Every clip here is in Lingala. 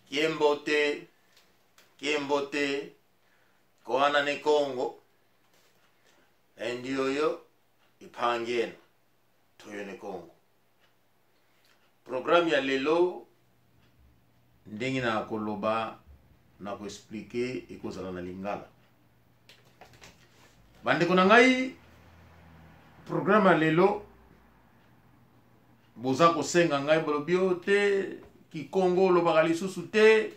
Kiembote, kiembote, koana ne Congo, endioyo ipangieno toyo ne Congo. Programme ya lelo ndenge na koloba na koexplike ekozala na lingala. Bandeko na ngai, programme ya lelo boza kosenga ngai bolobi oyo te kikongo olobaka lisusu te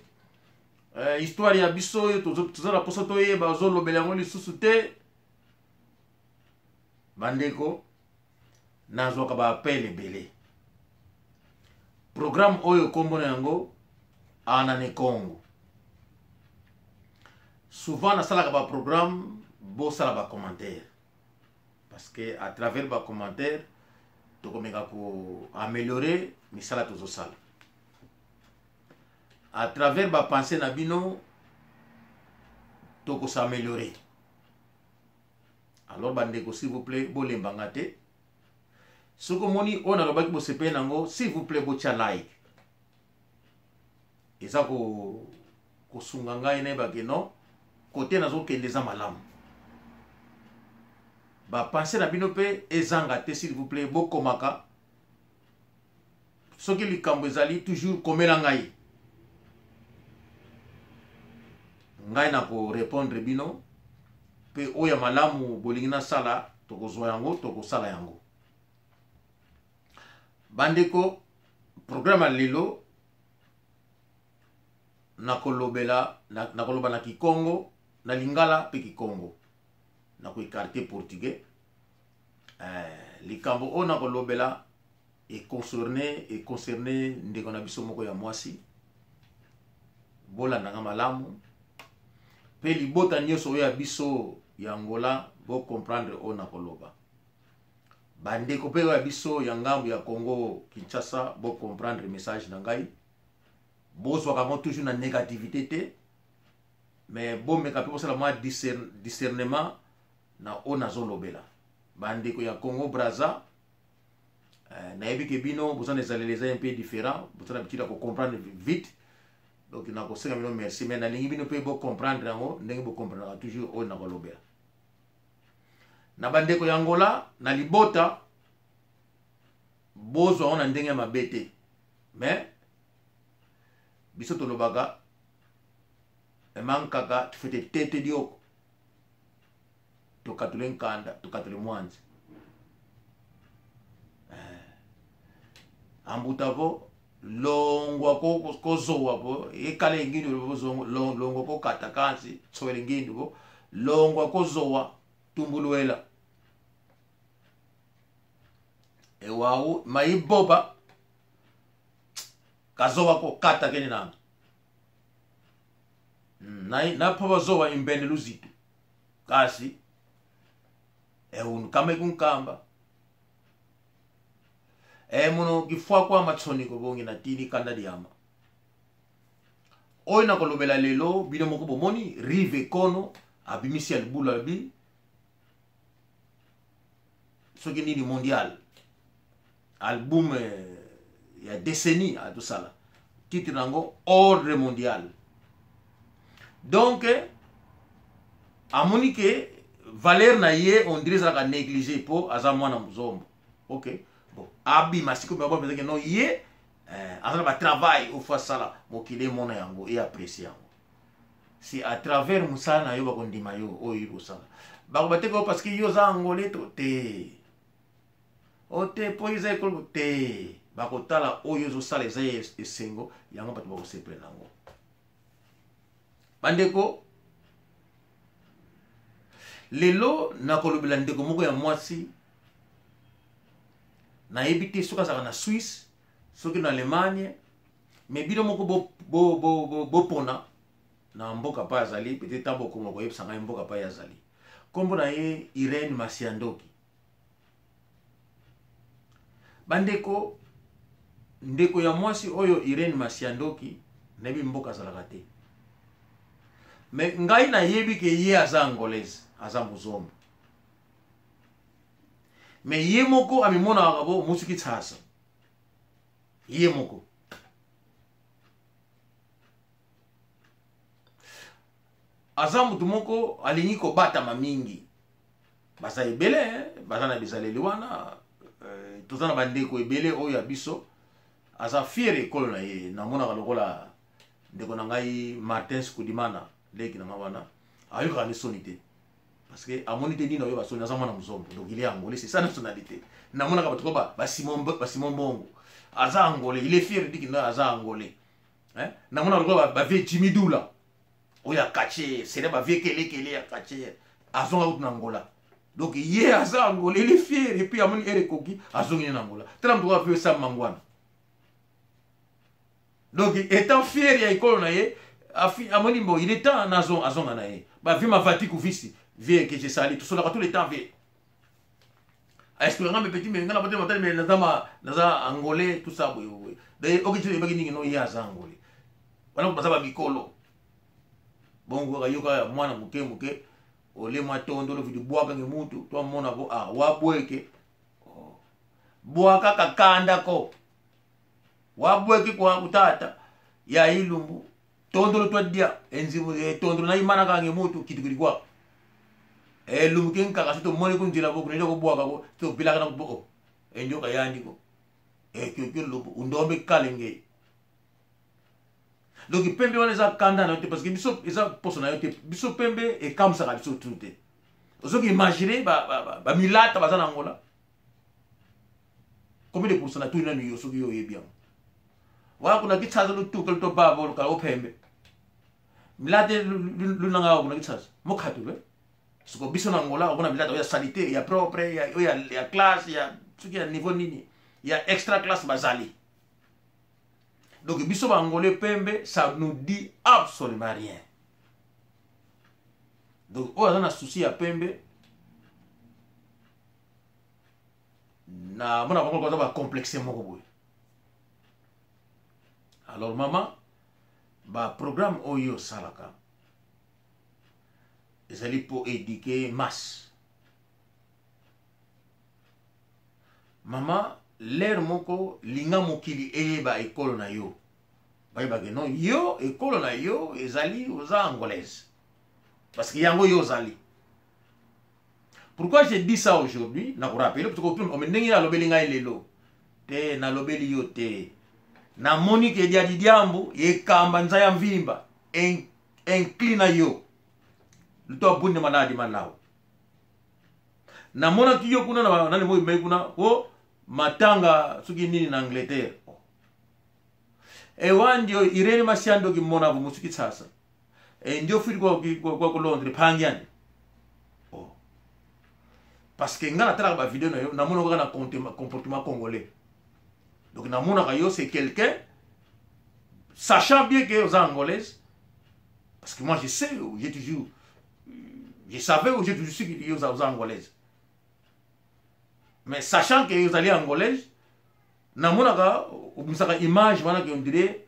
eh, histoire ya biso oyo toza na mposa toyeba ozolobela yango lisusu te bandeko nazwaka baappel ebele programme oyo nkombo na yango anane congo souvent nasalaka baprogramme bosala bacommentaire parce que à travers ba commentaires tokomeka ko améliorer misala tozosala à travers ba pensée na bino tokosaméliorer alors bandeko s'il vous plaît bolemba nga te soki omoni oyo nalobaki bosepeli nango s'il vous plaît botya like eza ko kosunga ngai nayeba ke non kote nazokende eza malamu bapense na bino mpe ezanga te s'il vous plaît bokomaka soki likambo ezali toujours komela ngai ngai na korepondre bino mpe oyo ya malamu bolingi nasala tokozwa yango tokosala yango bandeko programme ya lelo nakolobela nakoloba na kikongo na lingala mpe kikongo nakoekarte portugais eh, likambo oyo nakolobela econcerne econcerne ndeko na biso moko ya mwasi bolanda nga malamu mpe libota nyonso oyo ya biso ya angola bocomprendre oyo nakoloba bandeko mpe oyo ya biso ya ngambo ya congo kinshasa bocomprendre message na ngai bozwaka yango toujours na négativité te mais bomeka mpe bosala mwa discernement na oyo nazolobela bandeko ya congo braza eh, nayebi ke bino boza na ezaleli eza un peu différent boza na habitude ya kocomprendre vite donc nakosenga bino merci mais nalingi bino mpe bocomprendre yango ndenge bocomprendaka toujours oyo nakolobela na bandeko ya angola na libota bozwa yango na ndenge ya mabe te mais biso tolobaka emankaka tufete tete dioko tokatule nkanda tokatule mwanzi eh. ambuta po longwa kozowa po ekala engindu longwa kokata kansi tsowela engindu po longwa kozowa tumbuluela ewawu mayiboba kazowa kokata kene nanga hmm, napho bazowa imbene luzitu kasi eunu kama ikunkamba e muno kifwa kwa matsoniko bongi na tini kanda diama oyo nakolobela lelo bino moko bomoni rive kono abimisi ya libulu alobi soki nini mondial album eh, ya décennie atosala titre na yango ordre mondial donc amoni ke valeur na ye on dirait ezalaka négligé mpo aza mwana mozombo ok bon abima sikoyo bango mpenzaki non ye eh, aza na batravail ofo asala mokili emona yango e apprécie yango si à travers mosala na yo bakondima yo oyo oyebi kosala bakoba te ko parce que yo oza angolais to te o te mpo eza ekolo te bakotala oyo ozosala eza esengo yango bato bakosepela nango bandeko lelo nakolobela ndeko moko ya mwasi nayebi te soki azalaka na swisse soki na allemagne me bino moko bopona bo, bo, bo, bo na mboka pa azali peut-être ntango bokoma koyebisa ngai mboka pa ye azali nkombo na ye irene masiandoki bandeko ndeko ya mwasi oyo irene masiandoki nayebi mboka azalaka te me ngai nayebi ke ye aza angolaise aza mozombo me ye moko amimonaka bo musuki tsasa ye moko. Aza motu moko alingi kobatama mingi. Baza ebele, baza na bizaleli wana. Toza na bandeko ebele oyo ya biso aza fier ekolo na ye. Namonaka lokola ndeko na ngai Martin Skudimana, leki na ngai wana, ayokaka ne soni te, parce que amoni te nini ayoka soni. Aza mwana mozombo, donc il est angolais, c'est sa nationalité. Namonaka bato ko basimon Mbongo, aza angolais, il est fier diki no aza angolais, hein? Namonaka lokola bavieux Jimmy Dula oyo akatie sere, bavieux kelekele ya katie, azonga kutu na Angola. Donc ye aza angolais, il est fier, et puis amoni ere ekoki, azongi na Angola. Tala moto kaka vieux Sam Mangwana. Donc étant fier ya ekolo na ye, amoni mbo il est temps nazo azonga na ye. Bavieux Mavati Kuvisi, vieux que je sali, tosolaka tout le temps. Vieux aexpliquanga, mes petit, mais nga na bateli matali, mais naza ma naza angolais, tout ça boye boye. D'ailleurs oki ti oyebaki ningi no ye aza angolais wana, baza bamikolo bongo. Kaka yoka mwana moke moke ole mwa tondolo vidi bwakange mutu twamona ko ah wabweke, oh. Bwaka kakanda ko wabweki kwa kutata ya ilumbu tondolo twadia enzimu tondolo na imana kange mutu kitu kili kwa elumbu kinkaka so tomoni kunzila ko kunenda kobwaka ko topilaka na bo enjoka yandiko ekyoki lumbu undombe kalenge. Donc pembe wana eza kanda na yo te, parce que biso eza poso na yo te. Biso pembe ekamusaka biso tu te. Ozoki imagine bamilata baza na Angola combien de pourcent? Na tuni nanu yo soki yo oyebi yango. Wana kuna kitshaza lutuka lutobaba olukala ophembe milate lunanga kuna kitshaza mokhatulwe. Siko biso na Angola omona milata oyo ya salite, ya propre, oyo ya classe, ya soki ya niveau nini, ya extra classe bazali. Donc biso baangolais, pembe ça nous dit absolument rien. Donc oyo aza na souci ya pembe, na mona bango baza bacomplexe moko boye. Alors mama, baprogramme oyo osalaka ezali mpo éduquer masse. Mama, lere moko linga mokili eyeba ekolo na yo, bayebake non, yo ekolo na yo ezali oza angolaise, parce que yango yo ozali. Pourquoi je dis ça aujourd'hui? Nakorappeler ndenge alobeli ngai lelo te, nalobeli yo te. Namoni ke diadi diambu ekamba nza ya mvimba incline yo luto abunde maladi malawu. Namonaki yo kuna na nani moi mai kuna o matanga soki nini na Angleterre. Ewa ndio Irene Masiando kimona musuki tsasa e ndio fili kwa ku Londres phangiani. Oh. Parce que nga natalaka ba video na yo, namonaka kaka na comportement congolais. Donc namonaka yo c'est quelqu'un sachant bien que oza angolaise, parce que moi je sais, j'ai toujours, je savais, j'ai toujours su que yo oza angolaise. Mais sachant que ozali angolaise, namonaka obimisaka image wana ke on dirait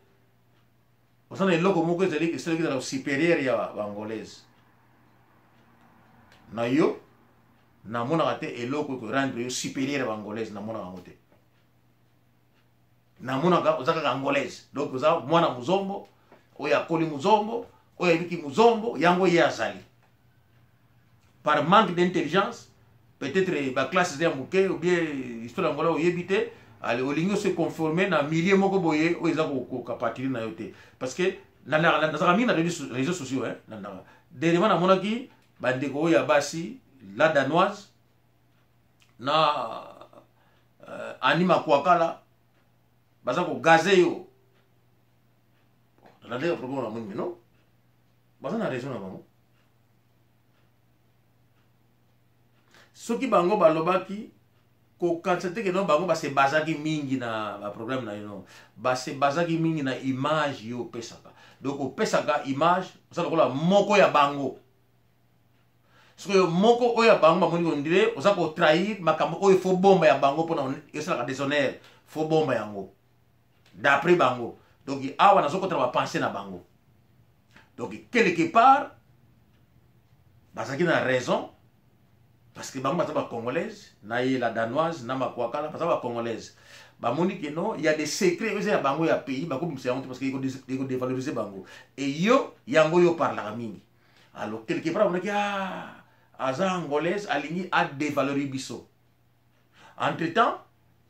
oza na eloko moko ezali esalaki ezala supérieur ya baangolaise na yo. Namonaka te eloko ekorendre yo supérieur ya baangolaise, namonaka yango te. Namonaka oza kaka angolaise, donc oza mwana mozombo oyo akoli mozombo, oyo ayebiki mozombo, yango ye azali. Par manque d'intelligence peut-être, baclasse eza ya moke, ou bien histoire yango oyebi te, olingi ose conforme na milieu moko boye oyo eza kokapatili na yo te. Parce que nazalaka mingi na réseaux sociaux. Dernièrement namonaki bandeko oyo ya basi, la Danoise na Ani Makwakala, baza kogaze yo. Nalandaka problème, namoni mino baza na raison na bango. Soki bango balobaki, kokanisa te ke no bango base bazaki mingi na baprogramme na yo. No, base bazaki mingi na image yo opesaka. Donc opesaka image oza lokola moko ya bango. Sikoyo moko oyo ya bango bamoni on dirait oza kotrahir makambo oyo fo bomba ya bango, mpona esalaka déshonneur, fo bomba yango d'après bango. Donc awa nazokotala bapense na bango. Donc quelque part bazalaki na raison, parce que bango baza bacongolaise na ye, la Danoise na Makwakala baza bacongolaise. Bamoni ke non, ya des secrets oyo eza ya bango ya pays, bakobimisa yango te parce que ekodévaloriser bango. E yo yango yo parlaka mingi. Alors quelque part amonaki, ah, aza angolaise, alingi adevalori biso. Entre temps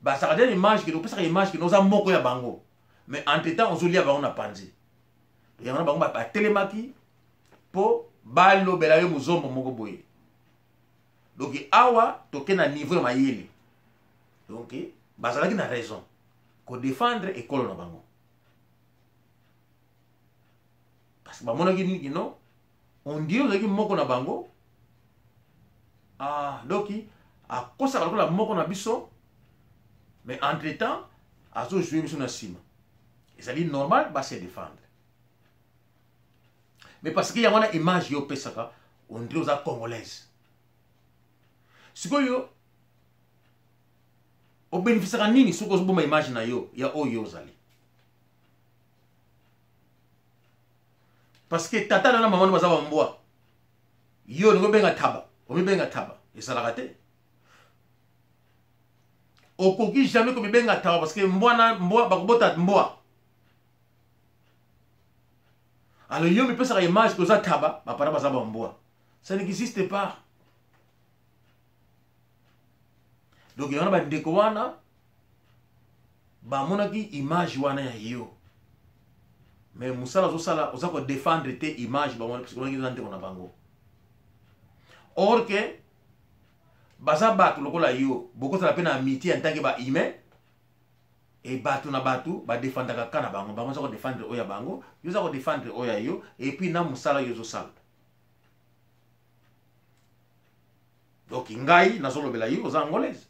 bazalaka deja image ke opesaka image ke oza moko ya bango, mais entre temps ozolia bango na panzi. Yango na bango batelemaki mpo balobela yo mozombo moko boye. Donc awa toke na niveau ya mayele. Donc bazalaki na raison kodefendre ekolo na bango, parce que bamonaki nini? No, on dirait ozalaki moko na bango. Ah, donc akosaka lokola moko na biso, mais entre temps azojoue biso na nsima. Ezali normal base défendre, mais parce que yango wana image yo opesaka, on dirait oza congolaise. Sikoyo obénéficiaka nini soki ozoboma image na yo ya oyo ozali? Parce que tata na mama no baza bambwa, yo olingi obenga taba, omibenga taba, ezalaka te. Okoki jamais komibenga taba, parce que mbwa na mbwa bakobota mbwa. Alors yo mipesaka image koza taba, bapara baza bambwa, ça n'existe pas. Donc yango na bandeko wana bamonaki image wana ya yo, mais mosala ozosala, oza kodefendre te image bango, parce que eza ndeko na bango. Or ke baza bato lokola yo, bokozala mpe na amitié en tant que bahumain. E bato na bato badefendaka ka na bango. Bango oza kodefendre oyo ya bango, yo oza kodefendre oyo ya yo, et puis na mosala yo ozosala. Donc ngai nazolobela yo, oza angolaise.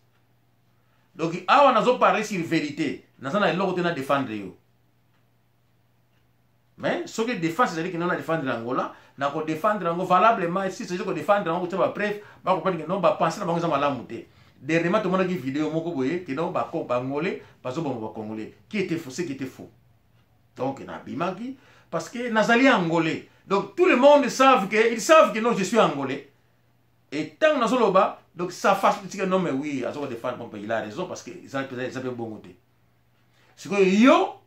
Donc awa nazoparle sur vérité, naza na eloko te na défendre yo. Mais soki défense ezali kende na défendre Angola, na kodefendre yango valablement. Si ezali kodefendre yango, kotia bapreuve, bakomprendre ke non, bapense na bango eza malamu te. Dernièrement tomonaki video moko boye ke non, bangolais bazoboma bacongolais, qui était faux, ce qui était faux. Donc nabimaki parce que nazali angolais. Donc tout le monde savent que, ils savent que non, je suis angolais. Et ntango nazoloba, donc ça face tika, non mais oui, azo kodefendre, bon, il a raison, parce que eza mpe bongo te. Sikoyo yo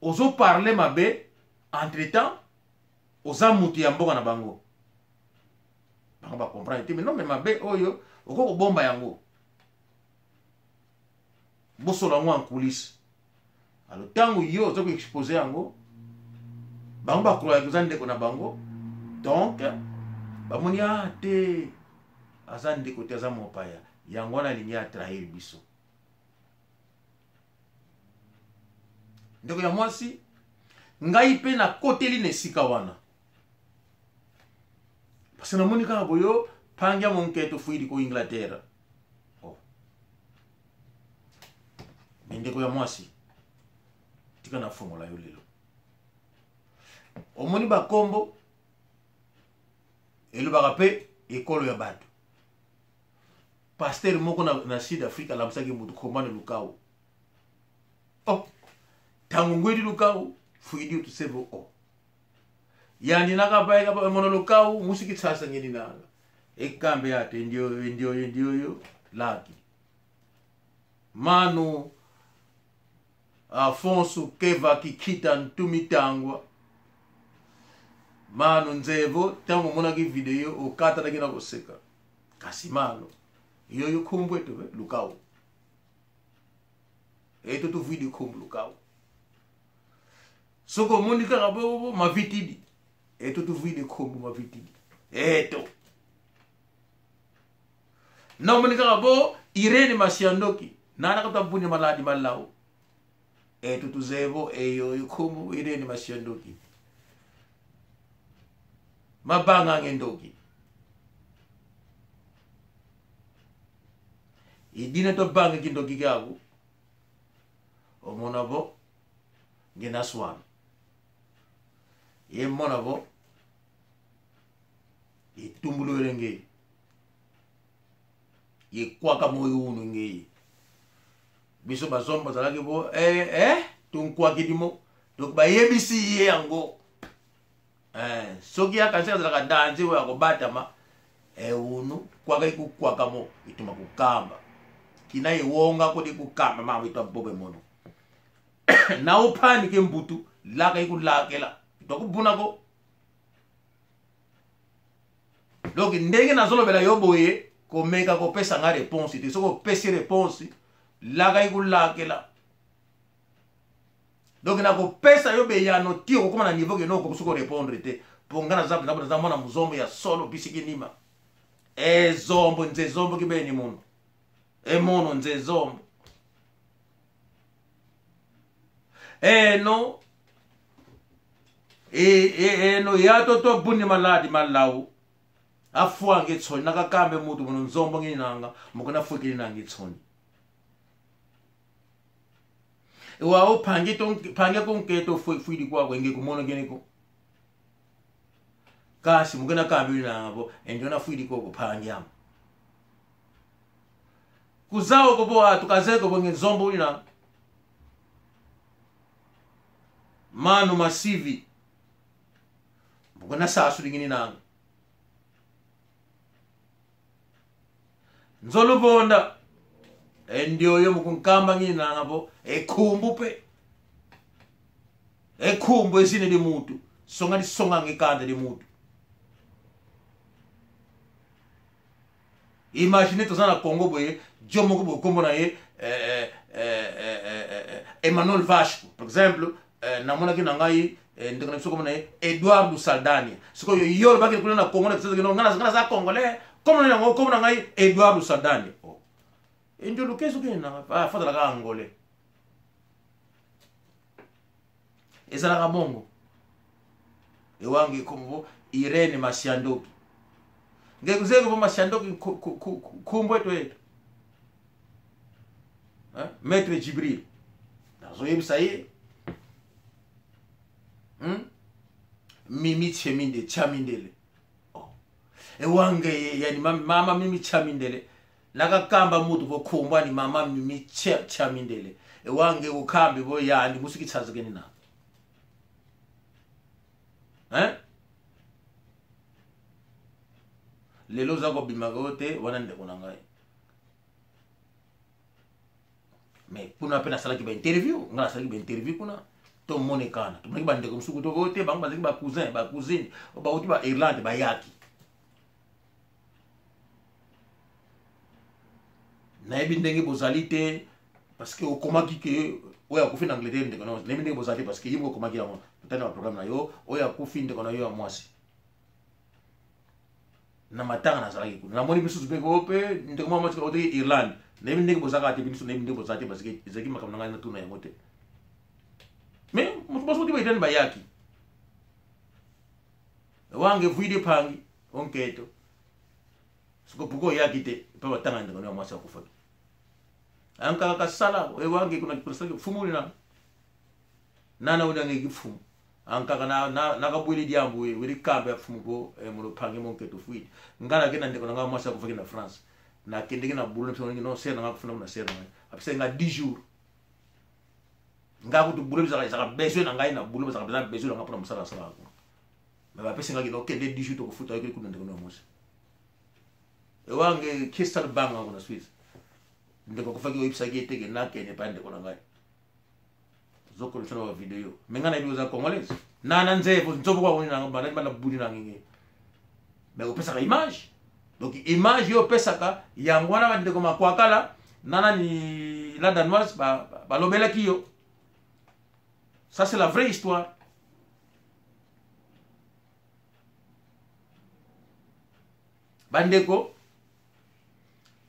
ozoparle mabe, entre temps oza moto ya mboka na bango. Bango bacomprendre te. Mais non, mais mabe oyo okoki kobomba yango, bosolo yango en coulisse. Alors ntango yo oza koexpose yango, bango bakroyaki oza ndeko na bango. Donc bamoni, a te, aza ndeko te, aza mopaya, yango wana alingi atrahir biso. Ndeko ya mwasi, ngai mpe nakoteli na esika wana, parce namoni kaka boyo pangi ya monketo fuidi ko Inglaterre. Oh. Me ndeko ya mwasi, tika nafongola yo lelo. Omoni, bakombo elobaka mpe ekolo ya bato. Pasteur moko na Sud Afrique alamusaki motu komane lukau. Oh, ntango ngwedi lukau fuidi otusevo. Oh, yandi nakapaika mono lukau musiki tsasa ngeni nanga ekambe yate ndioyo ndioyo ndioyo laki manu Afonso Keva Kikita Ntumitangwa manu nzevo. Ntango omonaki video, okatanaki na koseka, kasi mano yoyo khumbu eto lukau eto tuvidi khumbu lukau. Soki omoni kaka bobo mavitidi eto tuvidi khumbu mavitidi eto na omoni kaka bo Irene Masiandoki nana kata mpunya maladi malau eto tuzevo eyoyo khumbu Irene Masiandoki mabanga ngendoki idina to banga kindoki kyaku. Omona bo ngenaswana ye mona bo etumbulu elenge yekwaka moyo unu ngei biso bazombo bazalaki bo eh, eh, tunkwakidimo. Donc bayebisi ye yango eh, soki akanisi azalaka danger oyo akobatama ewunu kwaka ikukwaka mo ituma kukamba kina iwonga kodi kukamba mama itwa bobe mono na uphani ke mbutu laka ikulakela itwa kubunako. Donc ndenge nazolobela yo boye, komeka kopesa nga réponse te. Soki opesi réponse, lakai kulakela. Donc nakopesa yo beyano ti okokoma na niveau ke no okoki soki orépondre te, mpo nga naza naza mwana muzombo ya solo bisiki nima ezombo nze zombo kibeni muno emono nze zombo eno eno yato to buni maladi malau afuange tsoni nakakambe mutu muno nzombo nginanga mukona fuikili nangi tsoni wa uphange to phange kunketo fuili kwako nge kumono ngeneko kasi mukena kambe nabo enjona fuili koko phange am kuzawo kobo atu kazeko bonge nzombo ina manu masivi mukena sasu lingini nanga nzolubonda endioyo mukunkamba ngini nanga po ekhumbu pe ekhumbu esine limutu songa lisonga ngekanda limutu. Imagine toza na Congo boye, dio moko boye kombo na ye Emmanuel Vasco par exemple, namonaki na ngai ndeko na biso kombo na ye Eduardo Saldania. Sikoyo yo olobaki kuna na Congo na biso no nga naza congolais, kombo na yango kombo na ngai Eduardo Saldania. Oh. Endio lukezo ke na fadala ka angolais. Ezalaka bongo. Ewangi kombo Irene Masiandoki. Ngekuzeko bo Masiandoki kumbwe to yetu. Hein? Maître Djibril. Nazoyebisa ye. Mimi Tcheminde, Tchamindele. Oh. Ewange yani mama Mimi Tchamindele. Nakakamba mutu bo kumbwa ni mama Mimi Tchamindele. Ewange ukambi bo yani musiki chazikeni na. Hein? Lelo oza kobimaka yo te wana ndeko na ngai. Mais kuna mpe nasalaki ba interview, ngai nasalaki ba interview kuna tomonekana, tomonaki bandeko mosuku to oyo te, bango bazalaki ba cousin, ba cousine, bauti ba Irlande bayaki. Nayebi ndenge bozali te parce que okomaki ke oyo akufi na Angleterre ndeko na yo, nayebi ndenge bozali te parce que ye moko okomaki yango, totali na baprogramme na yo, oyo akufi ndeko na yo ya mwasi na matanga nazalaki kuna, namoni misusu mpe oyo mpe ndeko mwa mwasi oteki Irlande, nayebi ndenge bozalaka te, biso nayebi ndenge bozalaka te parce que ezalaki makambo na ngai natuna yango te. Mais moto mosusu ti ba Irlande bayaki wange vuide pangi onketo siko pourquoi oyaki te mpe batanga ndeko na yo mwasi akufaki ankaka kasala ewange kuna kuna fumuli na nana udange kifumu ankaka na na nakabwele diambu we weli kambe ya fumu bo eh, mulo pange monketo fuidi ngana ke na ndeko na ngai mwasi akufaki na France na kendeki na boulot na biso non sere na ngai akufuna na sere na ngai apesa nga 10 jours ngai kutu boulot ezalaka ezalaka besoin na ngai na boulot ezalaka mpenza besoin na ngai mpona mosala nasalaka kuna me bapesi ngai kino okende 10 jours tokofuta yo kuna ndeko na mwasi ewange kisal banga kuna Suisse ndeko akufaki oyebisaki ye teke nakende epai ndeko na ngai ozokolisa na bavideo me ngai nayebi oza congolaise nana nzebo nzobo kwa koni nanga bana bana budi na ngenge me opesaka image donc image yo opesaka yango wana bandeko makwakala nana ni la danoise balobelaki yo. Ça c'est la vraie histoire. Bandeko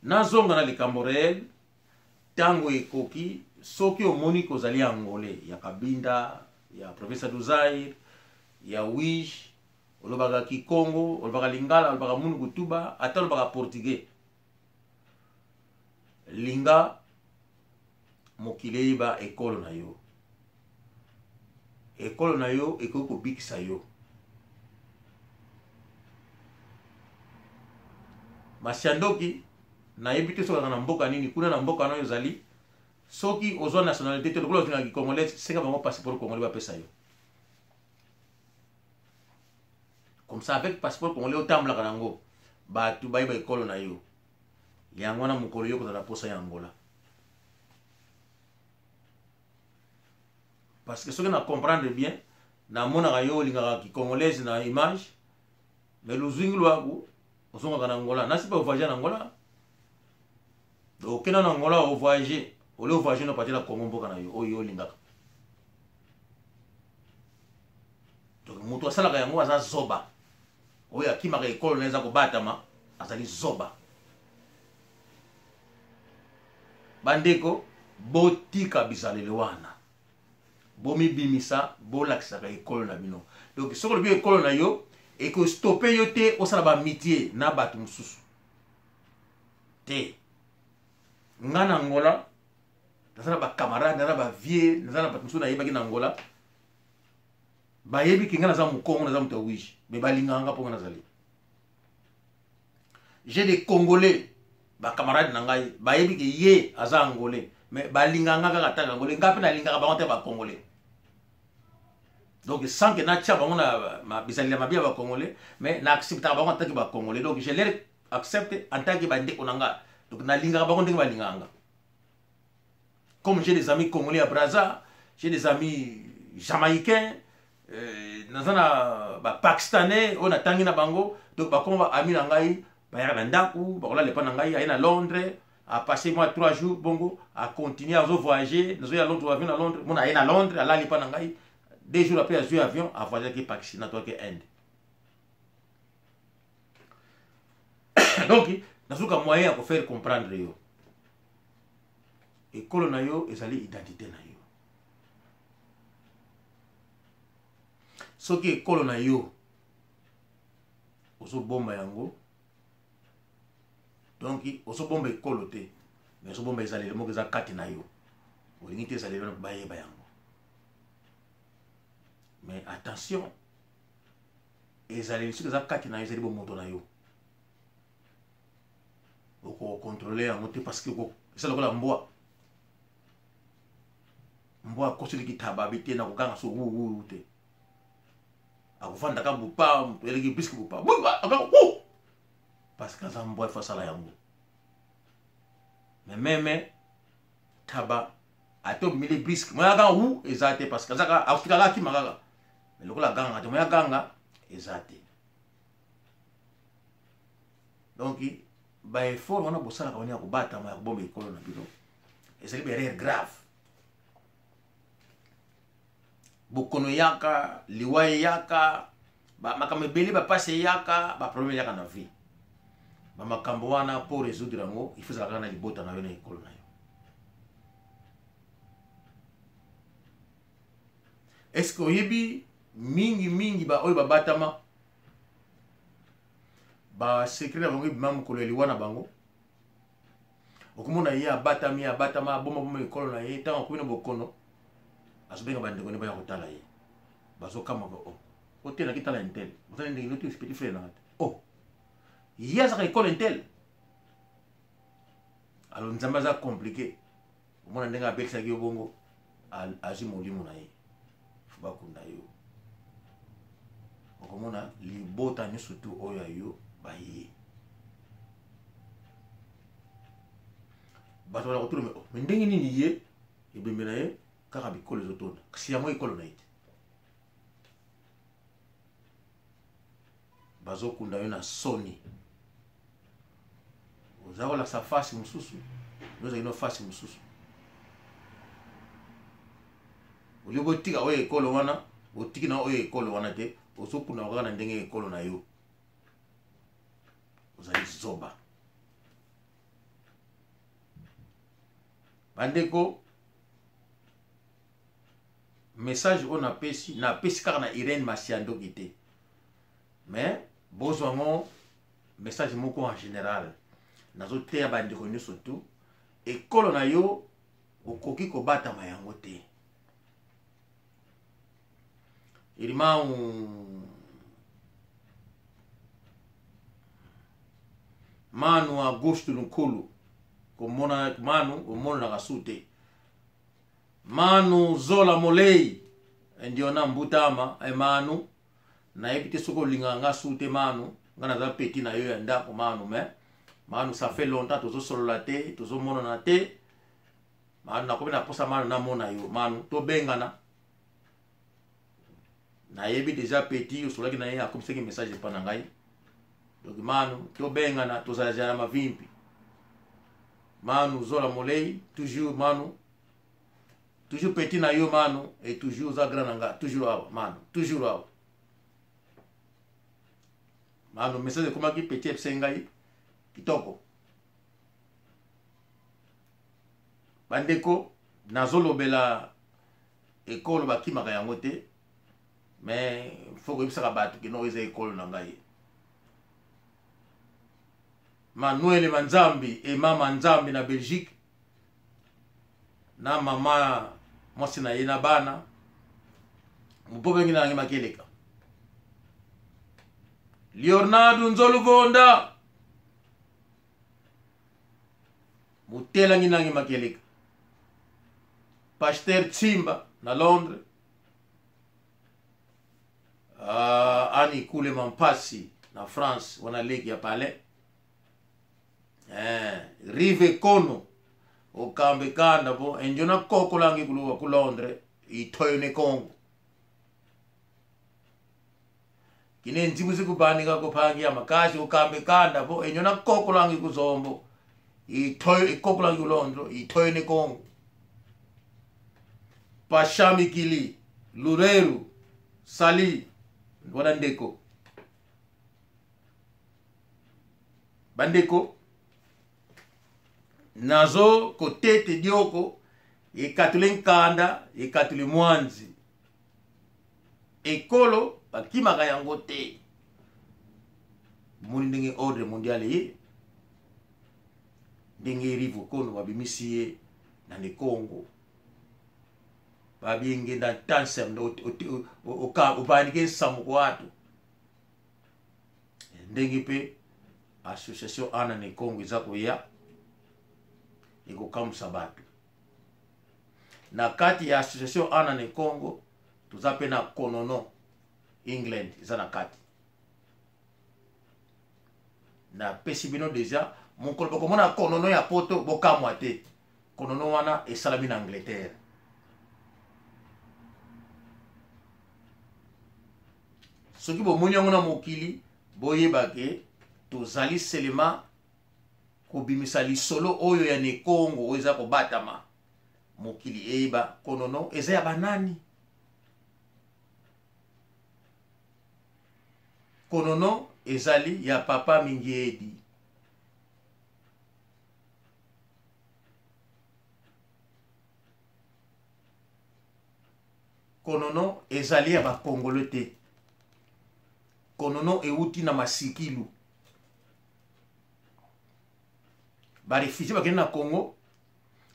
nazonga na likambo réel ntango ekoki. Soki omoni kozali angolais ya Kabinda, ya province ya Zaire, ya Wish, olobaka Kikongo, olobaka Lingala, olobaka Munu Kutuba, ata olobaka portugais, linga mokili eyeba ekolo na yo. Ekolo na yo ekoki kobikisa yo. Masiandoki nayebi te soki na mboka nini kuna na mboka na yo ozali, soki ozwa nationalité te lokola ozalaki congolais, senga bango passeport congolais bapesa yo. Comme ça avec passeport congolais otambolaka nango, bato bayeba ekolo na yo. Yango wana mokolo yo kozala posa ya Angola. Parce que soki na comprendre bien, namonaka yo olingaka ki congolaise na image, mais luzwingi lwaku Ozongaka na Angola, nasi mpe ovoyage na Angola. Okenda na Angola ovoyage, ole ovoyage na patela Congo mboka na yo oyo olingaka. Donc moto asalaka yango aza zoba. Oyo akimaka ekolo na eza kobatama azali zoba. Bandeko, botika bizaleli wana, bomibimisa, bolakisaka ekolo na bino. Donc soki olobi ekolo na yo, ekostope yo te osala baamitie na bato mosusu te. Nga na Angola naza na bacamarade, naza na bavie, naza na bato mosusu nayebaki na Angola, bayebi ke nga naza mokongo, naza moto ya wige, me balingaka nga mpo nga nazali. J'ai des Congolais, bacamarade na ngai, bayebi ke ye aza Angolais, mais balingaka nga kaka taka Angolais, nga mpe nalingaka bango te bacongolais. Donc sans que natia bango na bizaleli ya mabe ya bacongolais, mais na acceptaka bango en tant que bacongolais. Donc je leur accepte en tant que bandeko na nga. Donc nalingaka bango ndenge balingaka nga. Comme j'ai des amis congolais à Brazza, j'ai des amis jamaïcains, naza na bapakistanais oyo natangi na bango. Donc bakoma baami na ngai, bayaka na ndako, bakolala epa na ngai. Aye na Londres, apasse moi 3 jours, bongo acontinue, azo voyager, nazoya Londres, avion na Londres, mona aye na Londres, alali epa na ngai 2 jours après, azwi avion, avoyageaki Pakistan, natwaki Inde. Donc nazuka moyen ya kofaire comprendre yo, ekolo na yo ezali identité na yo. Soki ekolo na yo ozobomba yango, donc ozobomba ekolo te, mais ozobomba ezaleli moko eza kati na yo, olingi te ezaleli wana bayeba yango. Mais attention, ezaleli soki eza kati na yo, ezali bomoto na yo, okokontrole yango te, parce que eza lokola mbwa. Mbwa akoseliki tababi te na koganga so wuwu te, akofandaka bupa moto eleki biske bupa, parce que aza mbwa, ifo asala yango. Mais meme taba ate obimeli briske, moya ganga wu eza te, parce que azaka afikaka akima kaka, mais lokola agangaka te, moya ganga eza te. Donc baeffort wana bosalaka wana ya kobatama, ya kobomba ekolo na bino, ezali baerreur grave. Bokono eyaka, liwa eyaka, makambo ebele, bapasi eyaka, baproblème eyaka na vie. Bamakambo wana, mpo résoudre yango, il faut ezalaka na libota na yo, na ekolo na yo. Est ce que oyebi mingi mingi baoyo babatama, basekret na bango ebima mokolo ya liwa na bango? Okomona ye abatami, abatama, abomaboma ekolo na ye, ntango akomi na bokono, azobenga bandeko nde baya kotala ye, bazokamwaka: o oh, otelaki tala intel, ozali ndenge noti petit frère nanga te, o oh, ye azaka ekolo intel. Alors Nzambe aza compliqué, omona ndenge abelisaki yo bongo, azwi molimo na ye, fo bakunda yo. Okomona libota nyonso tu oyo ya yo baye, bato bana kotuna: oh, me ndenge nini ye ebembe na ye kaka bikolo ezotonda, kasi yango ekolo na ye te? Bazokunda yo na soni, oza kolakisa fasi mosusu, ozali no fasi mosusu. Olie botika oyo ekolo wana, otiki na oyo ekolo wana te, ozokunda kaka na ndenge ekolo na yo. Ozali zoba. Bandeko, message oyo napesi, napesi kaka na Irene Masiandoki te, mais bozwa yango message moko en général. Nazoteya bandeko nyonso tu, ekolo na yo okoki kobatama yango te. Irmão Manu Augusto Nkulu, komona Manu omonanaka su te. Manu Zola Molei ndiona mbutama e Manu, nayebi te soki olingaka nga su te. Manu, nga naza petit na yo ya ndako Manu, mais Manu, ça fait longtemps tozosolola te, tozomonana te. Manu, nakomi na posa Manu namona yo. Manu, tobengana. Nayebi déjà petit osolaki na ye, akomisaki message epa na ngai. Donc manu tobengana tozala na mavimpi. Manu zola molei toujours manu toujours petit na yo manu et toujours oza grand na nga toujours awa manu toujours awa manu message ekomaki petit epse ngai kitoko bandeko nazolobela ekolo bakimaka yango te mais fo koyebisaka bato kino eza ekolo na ngai. Manuele Manzambi et mama Nzambi na Belgique na mama mwasi na ye na bana mopopengi na yange makeleka Leonardo Nzoluvonda motelangi nange makeleka Pasteur Tsimba na Londres Ani Kule Mampasi na France wana leki ya palais Rive Kono okambe kanda po enjona kokolangi kuluwa ku Londres itoyo ne Congo kine nzibu zikubanika kupangia makashi okambe kanda po enjona kokolangi kuzombo itoyo ikokolangi ku Londres itoyo ne Congo Pashamikili Lureru Sali wana ndeko bandeko nazo kotete dioko ekatuli nkanda ekatuli mwanzi ekolo bakimaka yango te moni ndenge ordre mondial ye ndenge rive okono babimisi ye na nekongo babiengenda ntansem obandike nsamu kwatu ndenge mpe association ana na Congo eza koya ekokamwisa bato na kati ya association ana na Congo toza mpe na konono England eza na kati napesi bino deja mokolo bokomona konono ya poto bokamwa te konono wana esalami na Angleterre soki bomoni yango na mokili boyeba ke tozali selema kobimisa lisolo oyo ya nekongo oyo eza kobatama mokili eyeba konono eza ya banani konono ezali ya papa Mingiedi konono ezali ya bakongolo te konono euti na masikilu barefugie bakende na Congo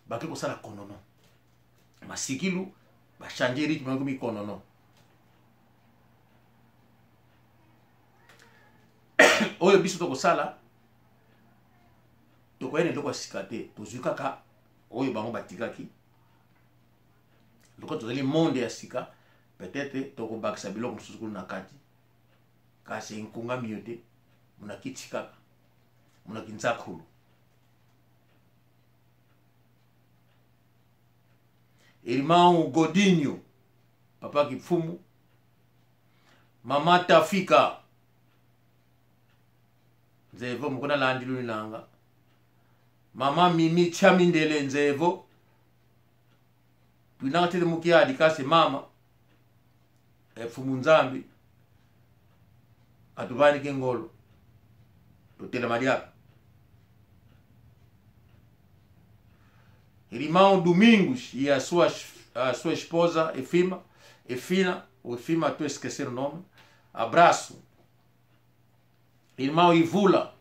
bake kosala konono masikilu bachange rythme bakomi konono oyo biso tokosala tokoya na eloko ya sika te tozwi kaka oyo bango batikaki lokola tozali monde ya sika peut-être tokobakisa biloko mosusu kuna na kati kasi nkungami yo te munakiti kaka munaki nzakulu irmão Godinho papa Kipfumu mama Tafika nzevo mokona landi luni nanga mama Mimi Chamindele nzevo twinanga tete mukiadi kasi mama efumu nzambi atubandike ngolo totelema diaka Irmão Domingos e a sua esposa Efima, Efina, ou Efima, estou a esquecer o nome. Abraço. Irmão Ivula,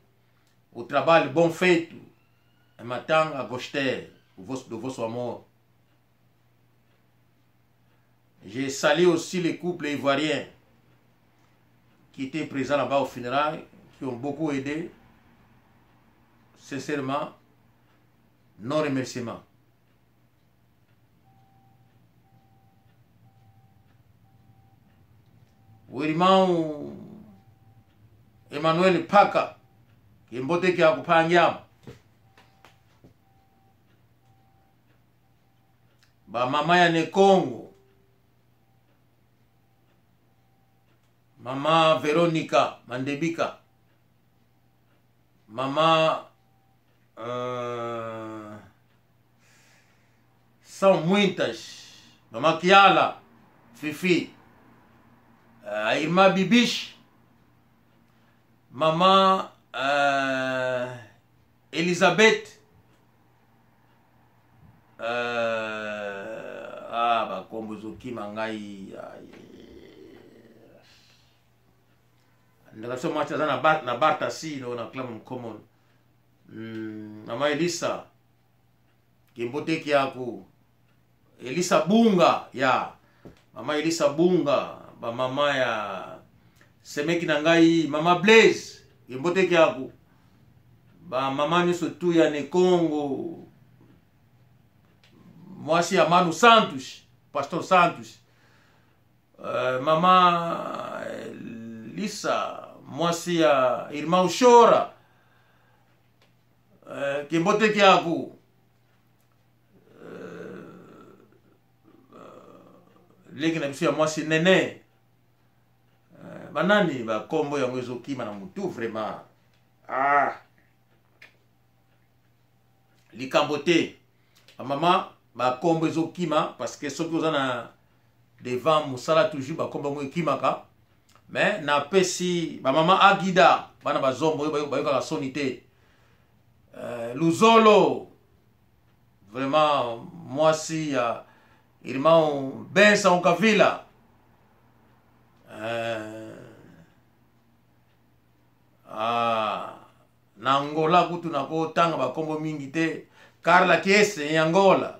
o trabalho bom feito. É Matanga, gostei do vosso amor. J'ai salué aussi les couples ivoiriens qui étaient présents là-bas au funérailles, qui ont beaucoup aidé. Sincèrement, non remerciement. O irmão Emmanuel Paka, que mbote ya kupangiamo. Ba mama ya Nekongo, mama Veronica Mandebika. Mama São muitas. Mama Kiala, Fifi, a irmã Bibiche, Mama Elizabeth, bakombo ezokima ngai. Ndeko biso mwasi aza na Bartasino na Clam Common. Mama Elisa Kimbote Kiaku, Elisa Bunga ya mama Elisa Bunga, ba mama ya semeki na ngai mama Blaise Kimbote Kiaku, ba mama nyonso tu ya Nekongo, mwasi ya Manu Santos, Pastor Santos, mama Lisa mwasi ya Irma Ushora, Kimbote Kiaku, leki na biso ya mwasi Nene, banani bakombo yango ezokima na mutu vraiment. Likambo te bamama, bakombo ezokima parce que soki oza na devant mosala toujours bakombo yango ekimaka. Mais napesi bamama Agida, bana bazombo oyo bayokaka soni te, Luzolo vraiment, mwasi ya irmão Bensa Okavila, na Angola kutu nakotanga bakombo mingi te. Carla Kiese ya Angola,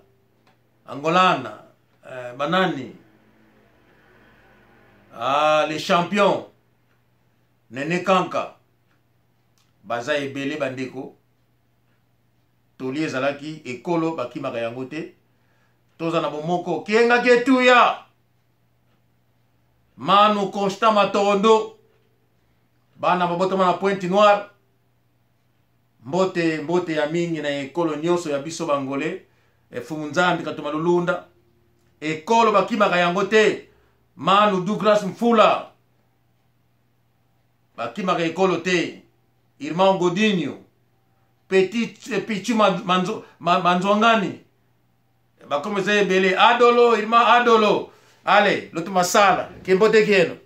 Angolana, banani, les champions Nene Kanka, baza ebele bandeko. Toli ezalaki ekolo bakimaka yango te, toza na bomoko. Kiengaki etuya Manu Constant Matondo, bana babotama na Pointe Noire, mbote mbote ya mingi na ekolo nyonso ya biso bangole. Efumu Nzambi Katuma Lulunda, ekolo bakimaka yango te. Manu Douglas Mfula, bakimaka ekolo te. Irmão Godinho, Petit Pichu Manzwangani, bakomi eza ebele. Adolo, irmã Adolo, ale loto masala kimbote kieno.